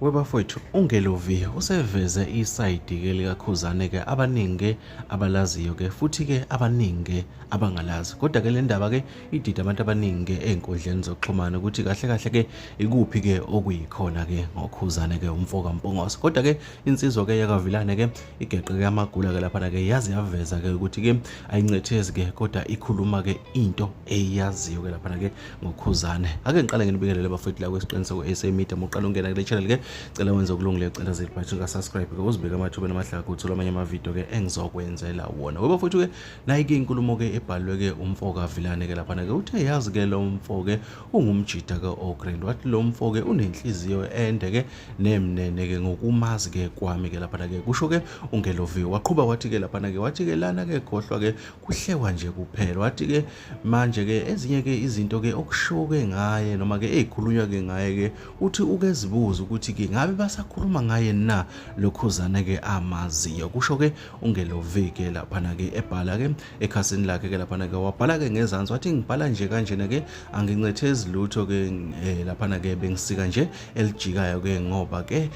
Webafwethu, uNgelovi useveze isayidi-ke likaKhuzane-ke abaningi-ke abalaziyo-ke futhi-ke abaningi-ke abangalazi. Kodwa-ke le ndaba-ke idida abantu abaningi-ke ey'nkundleni zokuxhumana ukuthi kahle kahle-ke ikuphi-ke okuyikhona-ke ngoKhuzane-ke umfo kaMpungose. Kodwa-ke insizwa-ke yakaVilane-ke igeqe-ke amagula-ke laphana-ke yaze yaveza-ke ukuthi-ke ayincethezi-ke kodwa ikhuluma-ke into eyaziyo-ke laphana-ke ngokhuzane. Ake ngiqale nginibingelele bafowethu la kwesiqiniseko SA Media. Muqala ungena kule channel ke, cela wenze okulungileyo, cela zilibutton ka subscribe ke uzibeke amathubeni amahle kakhulu uthola amanye ama-video ke engizokwenzela wona. Ngoba futhi ke nayi ke inkulumo ke ebhalwe ke umfo kaVilane ke laphana ke, uthe yazi ke lo mfo ke ungumjida ke ogrand, wathi lo mfo ke unenhliziyo ende ke nemnene ke ngokumazi ke kwami ke laphana ke, kusho ke uNgelovi. Waqhuba wathi ke laphana ke, wathi ke lana ke khohlwa ke kuhlekwa nje kuphela. Wathi ke manje ke ezinye ke izinto ke okushiwo ke ngaye noma ke ezikhulunywa ke ngaye ke, uthi uke zibuza ukuthi ke ngabe basakhuluma ngaye na lokhuzane ke amaziyo, kusho ke uNgelovi ke laphana ke ebhala ke ekhasini lakhe ke laphana ke. Wabhala ke ngezansi wathi ngibhala nje kanjena ke angincethezi lutho ke laphana ke, bengisika nje elijikayo ke ngoba ke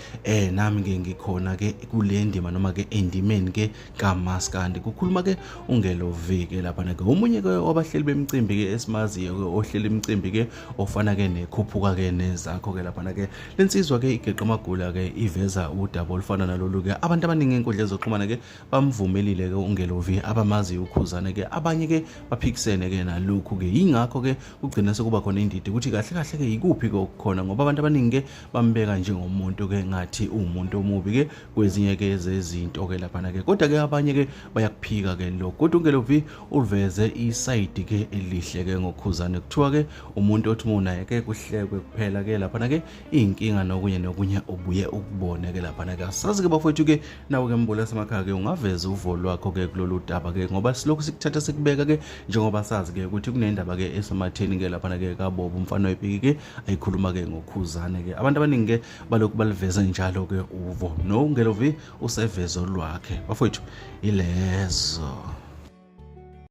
nami ke ngikhona ke kule ndima noma ke endimeni ke kaMaskandi. Kukhuluma ke uNgelovi ke laphana ke, omunye ke wabahleli bemicimbi ke esimaziyo ke ohlela imicimbi ke ofana ke nekhuphuka ke nezakho ke laphana ke. Lensizwa ke igeqa amagula ke iveza udaba olufana nalolu ke. Abantu abaningi enkundleni zokuxhumana ke bamvumelile ke uNgelovi abamaziyo uKhuzane ke, abanye ke baphikisene ke nalokhu ke, yingakho ke kugcina sekuba khona indidi ukuthi kahle kahle ke yikuphi ke okukhona, ngoba abantu abaningi ke bambeka njengomuntu ke ngathi uwumuntu omubi ke kwezinye ke zezinto ke laphana ke, kodwa ke abanye ke bayakuphika ke lokho. Kodwa uNgelovi uveze isayidi ke elihle ke ngoKhuzane, kuthiwa ke umuntu othi munaye ke kuhlekwe kuphela ke laphana ke, iy'nkinga nokunye nokunye ubuye ukubone ke laphana ke. Asazi ke bafowethu ke, nawe ke mbula semakhaya ke ungaveza uvo lwakho ke kulolu daba ke, ngoba silokhu sikuthatha sikubeka ke njengoba sazi ke ukuthi kunendaba ke esematheni ke laphana ke kaBobo umfana wepiki ke ayikhuluma ke ngoKhuzane ke. Abantu abaningi ke balokhu baliveze njalo ke uvo, no Ngelovi usevezo lwakhe bafowethu ilezo.